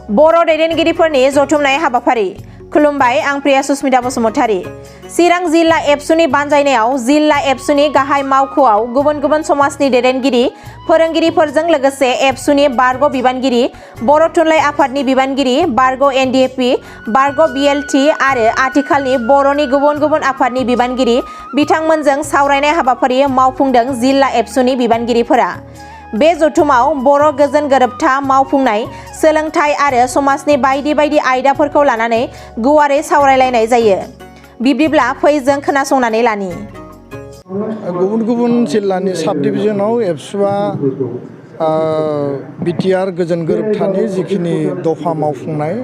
बर' दैदेनगिरिफोरनि जथुमनाय हाबाफारि खुलुमबाय आं प्रिया सुस्मिता बसुमतारी। चिरां जिल्ला एबसुनि बानजायनायाव जिल्ला एबसुनि गाहाय मावख'आव गुबुन गुबुन समाजनि दैदेनगिरि फोरोंगिरिफोरजों लोगोसे एबसुनि बारग' बिबानगिरि बर' थुनलाइ आफादनि बिबानगिरि बारग' एनडिएफपि बारग' बिएलटि आरो आथिखालनि बर'नि गुबुन गुबुन आफादनि बिबानगिरि बिथांमोनजों सावरायनाय हाबाफारि मावफुंदों जिल्ला एबसुनि बिबानगिरिफोरा। बे जथुमाव बर' गोजोन गोरोबथा मावफुंनाय सोलोंथाइ आरो समाजनि बायदि बायदि आयदाफोरखौ लानानै गुवारै सावरायलायनाय जायो। बिब्दिब्ला फै जों खोनासंनानै लानि। गुबुन गुबुन जिल्लानि साब डिभिजनाव एबसुआ बिटिआर गोजोन गोरोबथानि जिखिनि दफा मावफुंनाय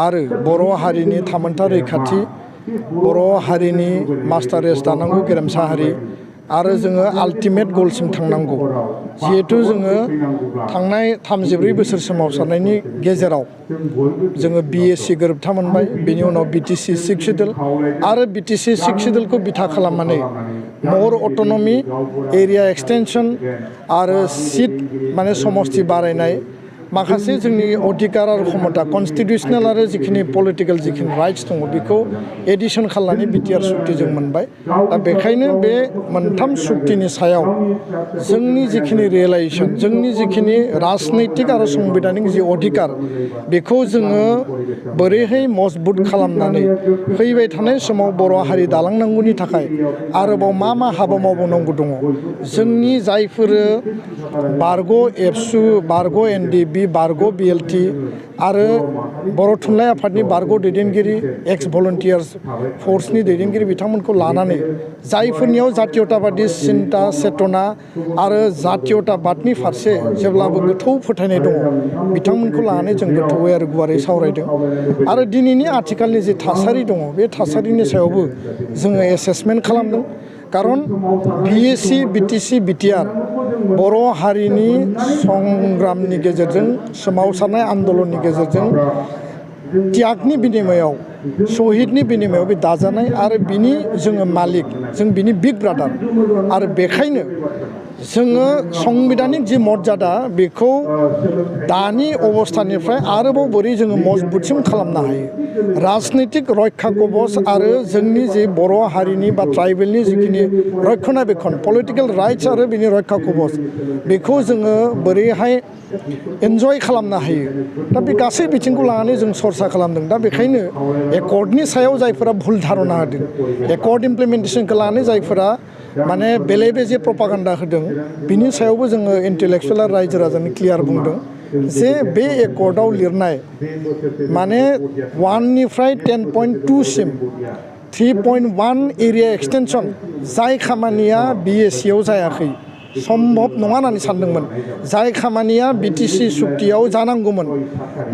आरो बर' हारिनि थामोनथा रैखाथि बर' हारिनि मास्टार रेस दानांगौ गेरेमसा हारि आरो जोङो आल्टिमेट गलसिम थांनांगौ। जिहेथु जोङो थांनाय 34 बोसोर सोमावसारनायनि गेजेराव जोङो बिएससि गोरोबथा मोनबाय, बेनि उनाव बिटिसि 6 सिडुल आरो बिटिसि 6 सिडुलखौ बिथा खालामनानै मर अट'नमि एरिया एक्सटेनसन आरो सिट माने समस्ति बारायनाय माखासे जोंनि अधिकार आरो क्षमता कनस्टिटिउसनेल आरो जिखिनि पलिटिकेल जिखिनि राइट्स दङ बेखौ एडिसन खालामनानै बिटिआर सुक्ति जों मोनबाय। दा बेखायनो बे मोनथाम सुक्तिनि सायाव जोंनि जिखिनि रियेलाइजेसन जोंनि जिखिनि राजनैतिक आरो संबिधानिक जि अधिकार बेखौ जोङो बोरैहाय मजबुत खालामनानै फैबाय थानाय समाव बर' हारि दालांनांगौनि थाखाय आरोबाव मा मा हाबा मावबावनांगौ दङ। जोंनि जायफोर बारग' एबसु बारग' एनडिएफबि बारग' बिएलटि आरो बर' थुनलाइ आफादनि बारग' दैदेनगिरि एक्स भलन्टियार्स फर्सनि दैदेनगिरि बिथांमोनखौ लानानै जायफोरनियाव जातीयताबादि सिन्ता चेतना आरो जातीयताबादनि फारसे जेब्लाबो गोथौ फोथायनाय दङ बिथांमोनखौ लानानै जों गोथौयै आरो गुवारै सावरायदों आरो दिनैनि आथिखालनि जि थासारि दङ बे थासारिनि सायावबो जोङो एसेसमेन्ट खालामदों। खारन बिएससि बिटिसि बिटिआर बर' हारिनि संग्रामनि गेजेरजों सोमावसारनाय आन्दलननि गेजेरजों त्यागनि बिनिमयाव शहीदनि बिनिमयाव बे दाजानाय आरो बिनि जोङो मालिक जों बिनि बिग ब्रादार आरो बेखायनो जोङो संबिधानिक जि मर्यादा बेखौ दानि अबस्थानिफ्राय आरोबाव बोरै जोङो मजबुतसिम खालामनो हायो। राजनैतिक रैखा कवच आरो जोंनि जे बर' हारिनि बा ट्राइबेलनि जिखिनि रक्षणाबेक्षण पलिटिकेल राइट्स आरो बिनि रैखा कवच बेखौ जोङो बोरैहाय एन्जय खालामनो हायो। दा बे गासै बिथिंखौ लानानै जों सरसा खालामदों। दा बेखायनो एकर्डनि सायाव जायफोरा भुल धारना होदों एकर्ड इमप्लिमेन्टेसनखौ लानानै जायफोरा माने बेले बेजे प्रपागान्डा होदों बिनि सायावबो जोङो इन्टेलेक्सुयेल आरो रायजो राजानि क्लियार बुंदों जे बे एकर्डआव लिरनाय माने 1 निफ्राय 10.2 सिम 3.1 एरिया एक्सटेनसन जाय खामानिया बिएससियाव जायाखै सम्भब नङा होननानै सानदोंमोन, जाय खामानिया बिटिसि सुक्तियाव जानांगौमोन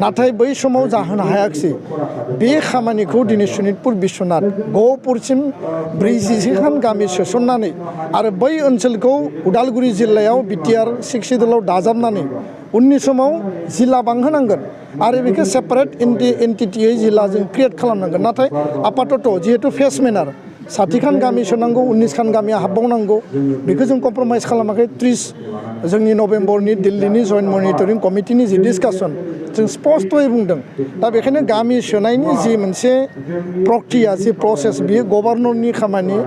नाथाय बै समाव जाहोनो हायाखिसै बे खामानिखौ दिनै सनितपुर बिश्वनाथ गहपुरसिम 40 गामि सोसननानै आरो बै ओनसोलखौ उदालगुरि जिल्लायाव बिटिआर 6 सिडुलाव दाजाबनानै उननि समाव जिल्ला बांहोनांगोन आरो बेखौ सेपारेट एन्टिटियै जिल्ला जों क्रिएट खालामनांगोन। नाथाय आपातत जिहेतु फेस मेनार 60 खान गामि सोनांगौ 19 खान गामिया हाबबावनांगौ बेखौ जों कमप्रमाइज खालामाखै। 30 जोंनि नभेम्बरनि दिल्लीनि जइन्ट मनिटरिं कमिटिनि जि डिसकासन जों स्पष्टयै बुंदों। दा बेखायनो गामि सोनायनि जि मोनसे प्रक्रिया जि प्रसेस बियो गभर्नरनि खामानि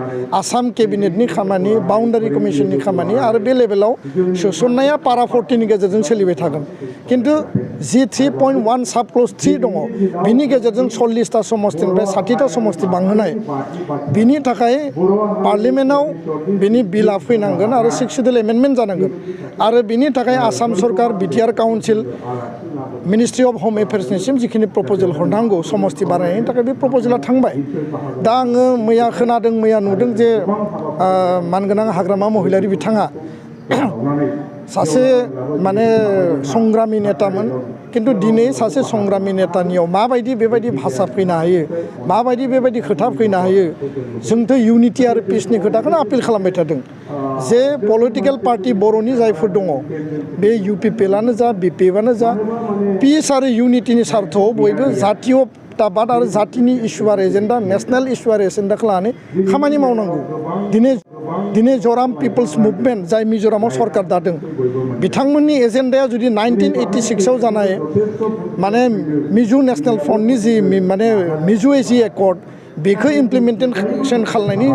आसाम केबिनेटनि खामानि बाउन्डारि कमिसननि खामानि आरो बे लेभेलाव सोसननाया पारा 40नि गेजेरजों सोलिबाय थागोन। खिन्थु जि 3.1 साब क्लज 3 दङ बिनि गेजेरजों 40टा समस्तिनिफ्राय 60टा समस्ति बांहोनाय बिनि थाखाय पार्लियामेन्टआव बिनि बिला फैनांगोन आरो 6 सिडुल एमेन्डमेन्ट जानांगोन आरो बिनि थाखाय आसाम सरकार बिटिआर काउन्सिल मिनिस्ट्रि अफ हम एफेयार्सनिसिम जिखिनि प्रप'जेल हरनांगौ समस्ति बानायनायनि थाखाय बे प्रप'जेला थांबाय। दा आङो मैया खोनादों मैया नुदों जे मानगोनां हाग्रामा महिलारि बिथाङा सासे माने संग्रामि नेतामोन किन्तु दिनै सासे संग्रामि नेतानियाव माबायदि बेबायदि भाषा फैनो हायो माबायदि बेबायदि खोथा फैनो हायो। जोंथ' इउनिटि आरो पिसनि खोथाखौनो आपिल खालामबाय थादों जे पलिटिकेल पार्टि बर'नि जायफोर दङ बे इउपिपिएलआनो जा बिपिएफआनो जा पिस आरो इउनिटिनि सार्थआव बयबो जातीयताबाद आरो जातिनि इस्यु आरो एजेन्डा नेसनेल इस्यु आरो एजेन्डाखौ लानानै खामानि मावनांगौ। दिनै जराम पिपल्स मुभमेन्ट जाय मिज'रामाव सरकार दादों बिथांमोननि एजेन्डाया जुदि 1986आव जानाय माने मिजु नेशनेल फ्रन्टनि जि माने मिजु एजि एकर्ड बेखौ इमप्लिमेन्टेसन खालामनायनि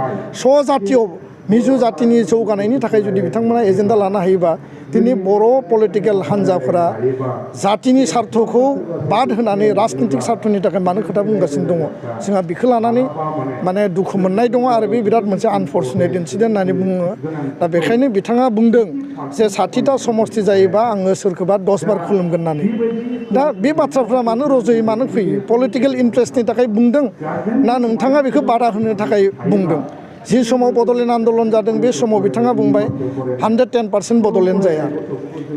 जातियाव मिजु जातिनि जौगानायनि थाखाय जुदि बिथांमोना एजेन्डा लानो हायोबा दिनै बर' पलिटिकेल हान्जाफोरा जातिनि सार्थखौ बाद होनानै राजनितिक सार्थनि थाखाय मानो खोथा बुंगासिनो दङ जोंहा बेखौ लानानै माने दुखु मोननाय दङ आरो बे बिराद मोनसे आनफर्चुनेट इन्सिडेन्ट होननानै बुङो दा बेखायनो बिथाङा बुंदों जे 60टा समस्ति जायोबा आङो सोरखौबा 10 बार खुलुमगोन होननानै दा बे बाथ्राफ्रा मानो रज'यो मानो फैयो पलिटिकेल इन्ट्रेस्टनि थाखाय बुंदों ना नोंथाङा बेखौ बादा होनो थाखाय बुंदों जि समाव बड'लेण्ड आन्दलन जादों बे समाव बिथाङा बुंबाय 110% बड'लेण्ड जाया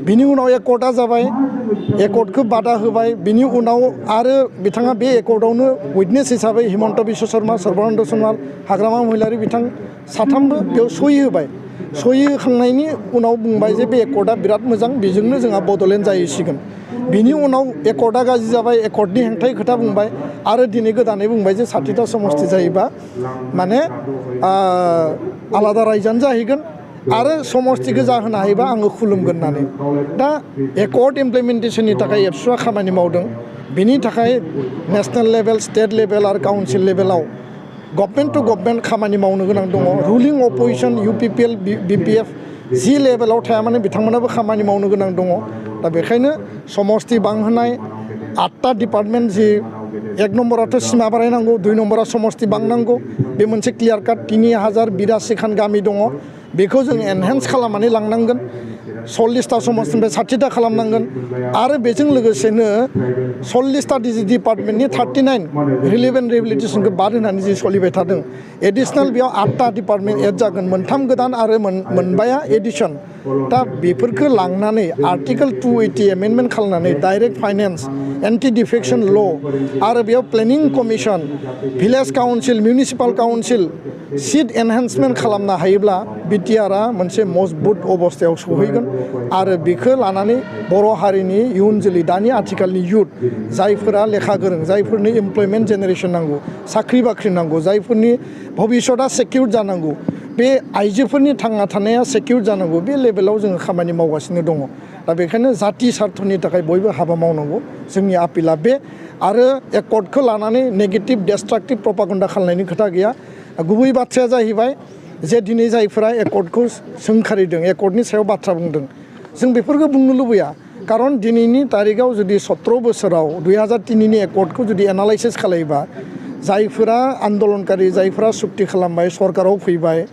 बिनि उनाव एकर्डआ जाबाय एकर्डखौ बादा होबाय बिनि उनाव आरो बिथाङा बे एकर्डआवनो उइटनेस हिसाबै हिमन्त बिश्व शर्मा सर्बानन्द सन'वाल हाग्रामा महिलारि बिथां साथामबो बेयाव सहि होबाय सहि होखांनायनि उनाव बुंबाय जे बे एकर्डआ बिराद मोजां बेजोंनो जोंहा बड'लेण्ड जाहैसिगोन बिनि उनाव एकर्डआ गाज्रि जाबाय एकर्डनि हेंथायै खोथा बुंबाय आरो दिनै गोदानै बुंबाय जे 60टा समस्ति जायोबा माने आलादा रायजोआनो जाहैगोन आरो समस्तिखौ जाहोनो हायोबा आङो खुलुमगोन होननानै दा एकर्ड इमप्लिमेन्टेसननि थाखाय एबसुआ खामानि मावदों बिनि थाखाय नेशनेल लेभेल स्टेट लेभेल आरो काउन्सिल लेभेलाव गभर्नमेन्ट टु गभर्नमेन्ट खामानि मावनो गोनां दङ रुलिं अपोजिसन UPPL BPF जि लेभेलाव थाया माने बिथांमोनाबो खामानि मावनो गोनां दङ दा बेखायनो समस्ति बांहोनाय 8टा डिपार्टमेन्ट जि 1 नम्बराथ' सिमा बारायनांगौ 2 नम्बरा समस्ति बांनांगौ बे मोनसे क्लियार काट 3082 खान गामि दङ बेखौ जों एनहेन्स खालामनानै लांनांगोन 40टा समस्तिनिफ्राय 60टा खालामनांगोन आरो बेजों लोगोसेनो 40टा डिपार्टमेन्टनि 39 रिलिभेन्ट रेगुलेटेसनखौ बाद होनानै जि सोलिबाय थादों एडिशनेल बेयाव 8टा डिपार्टमेन्ट एड जागोन 3 गोदान आरो मोनबाया एडिशन दा बेफोरखौ लांनानै आर्टिकेल 280 एमेन्डमेन्ट खालामनानै direct finance anti defection law' आरो बेयाव planning commission village council municipal council seat enhancement खालामनो हायोब्ला बिटिआरआ मोनसे मजबुत अबस्थायाव सहैगोन आरो बेखौ लानानै बर' हारिनि इयुन जोलै दानि आथिखालनि युथ जायफोरा लेखा गोरों जायफोरनो इमप्लयमेन्ट जेनेरेसन नांगौ साख्रि बाख्रि नांगौ जायफोरनि भबिष्यतआ सेकिउर जानांगौ बे आइजोफोरनि थांना थानाया सेकिउर जानांगौ बे लेभेलाव जोङो खामानि मावगासिनो दङ दा बेखायनो जाति सार्थनि थाखाय बयबो हाबा मावनांगौ जोंनि आपिला बे आरो एकर्डखौ लानानै नेगेटिभ डेस्ट्राक्टिभ प्रपागेन्डा खालामनायनि खोथा गैया गुबै बाथ्राया जाहैबाय जे दिनै जायफोरा एकर्डखौ सोंखारिदों एकर्डनि सायाव बाथ्रा बुंदों जों बेफोरखौ बुंनो लुबैया खारन दिनैनि तारिखाव जुदि 17 बोसोराव 2003नि एकर्डखौ जुदि एनालाइसिस खालायोबा जायफोरा आन्दलनकारि जायफोरा सुक्ति खालामबाय सरकाराव फैबाय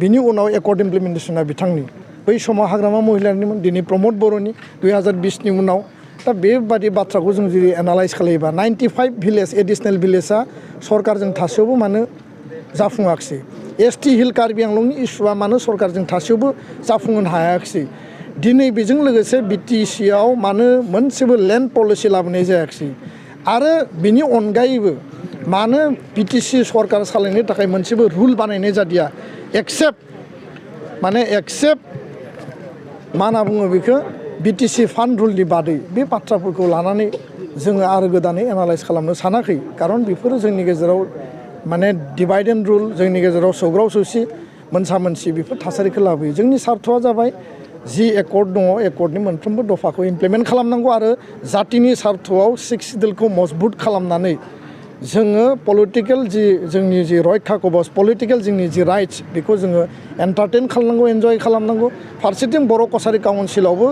बिनि उनाव एकर्ड इमप्लिमेन्टेसना बिथांनि बै समाव हाग्रामा महिलारिनिमोन दिनै प्रमद बर'नि 2020नि उनाव दा बेबादि बाथ्राखौ जों जुदि एनालाइज खालायोबा 95 भिलेज एडिशनेल भिलेजआ सरकारजों थासेयावबो मानो जाफुङाखिसै ST हिल कार्बि आंलंनि इस्युआ मानो सरकारजों थासेयावबो जाफुंहोनो हायाखिसै दिनै बेजों लोगोसे BTCआव मानो मोनसेबो लेन्ड पलिसि लाबोनाय जायाखिसै आरो बिनि अनगायैबो मानो BTC सरकार सालायनो थाखाय मोनसेबो रुल बानायनाय जादिया एक्सेप्ट मा होनना बुङो बेखौ BTC फान्ड रुलनि बादै बे बाथ्राफोरखौ लानानै जोङो आरो गोदानै एनालाइज खालामनो सानाखै खारन बेफोरो जोंनि गेजेराव माने डिभाइड एन्ड रुल जोंनि गेजेराव सौग्राव सौसि मोनसा मोनसि बेफोर थासारिखौ लाबोयो जोंनि सार्थआ जाबाय जि एकर्ड दङ एकर्डनि मोनफ्रोमबो दफाखौ इमप्लिमेन्ट खालामनांगौ आरो जातिनि सार्थआव 6 सिडुलखौ मजबुत खालामनानै जोङो पलिटिकेल जोंनि जि रैखा कबच पलिटिकेल जोंनि जि राइट्स बेखौ जोङो एन्टारटेन खालामनांगौ एन्जय खालामनांगौ फारसेथिं बर' कसारि काउन्सिलावबो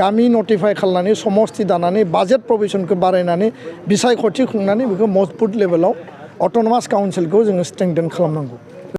गामि नटिफाइ खालामनानै समस्ति दानानै बाजेट प्रभिजनखौ बारायनानै बिसायख'थि खुंनानै बेखौ मजबुत लेभेलाव अट'नमास काउन्सिलखौ जोङो स्ट्रेंथेन खालामनांगौ